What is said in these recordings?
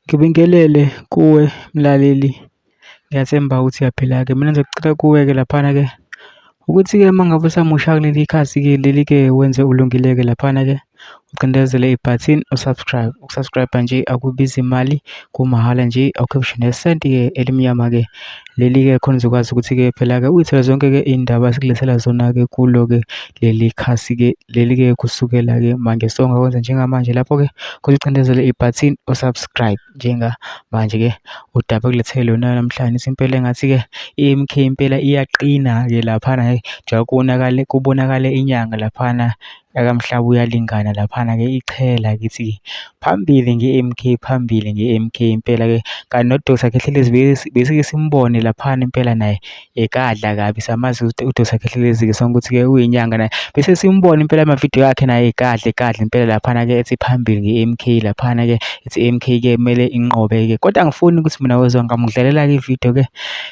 Ngibingelele kuwe mlaleli, ngiyathemba ukuthi uyaphila-ke. Mina ngizocela kuwe-ke laphana-ke ukuthi-ke uma ngabe usamusha kuleli khasi-ke leli-ke wenze ulungile-ke laphana-ke ucindezele ibhathini u-subscribe. Uku-subscribe-a nje akubizi imali, kumahhala nje, awukhiphi nesenti-ke elimnyama-ke. Leli-ke khona uzokwazi ukuthi-ke phela-ke uy'thole zonke-ke iy'ndaba esikulethela zona-ke kulo-ke leli khasi-ke leli-ke kusukela-ke manje. So ongakwenza njengamanje lapho-ke kuthi ucindezele ibhathini u-subscribe njengamanje-ke udaba ekulethele lona namhlanje. Impela engathi-ke i-M_K impela iyaqina-ke laphana njengoba kubonakale inyanga laphana yakamhlaba uyalingana laphana-ke ichela kithi-ke phambili nge-M_K, phambili nge-M_K impela-ke. Kanti noDoctor Khehleezi besike simbone laphana impela naye ekadla kabi, samazi uDoctor Khehleezi-ke sonke ukuthi-ke uyinyanga naye bese simbona impela amavidiyo yakhe naye ekadla impela laphana-ke ethi phambili nge-M_K laphana-ke ethi M_K-ke kumele inqobe-ke. Kodwa angifuni ukuthi mina wezwa ngamudlalela-ke ividiyo-ke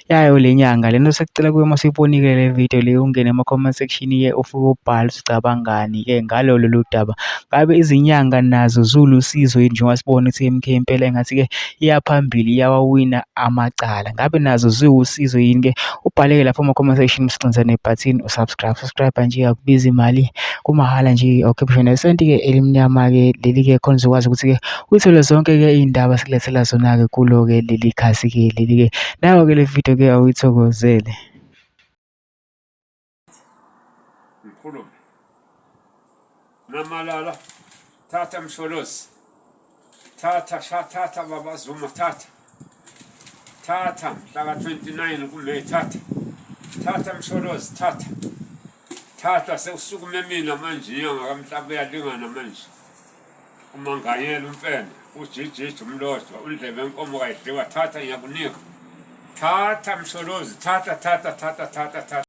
yayo le nyanga lena. Sekucela kuwe uma siyibonile le video le ungene ema-comment section-ke ufike ubhale ukuthi ucabangani-ke ngalo lolu daba. Ngabe izinyanga nazo zulusizo yini njengoba sibona ukuthi i-M_K impela engathi-ke iyaphambili iyawawina amacala, ngabe nazo ziwusizo yini-ke? Ubhale-ke lapho ama-comment section usicinze nebhathini u-subscribe. Subscribe nje akubizi imali, kumahhala nje, awukhiphi nesenti-ke elimnyama-ke. Leli-ke khona uzokwazi ukuthi-ke uy'thole zonke-ke iy'ndaba esikulethela zona-ke kulo-ke leli khasi-ke leli-ke. Nayo-ke le video-ke awuyithokozele. Mkhulume Namalala, thatha Msholozi, thatha Baba Zuma, thatha mhlaka 29 kuMeyi, thatha Msholozi, thatha sewusukume mina manje inyanga kaMhlaba iyalingana manje. Umanganyela umfene, ujijiji umlodwa, undlebe enkomo kayidliwa, thatha ngiyakunika. Thatha Msholozi, thatha.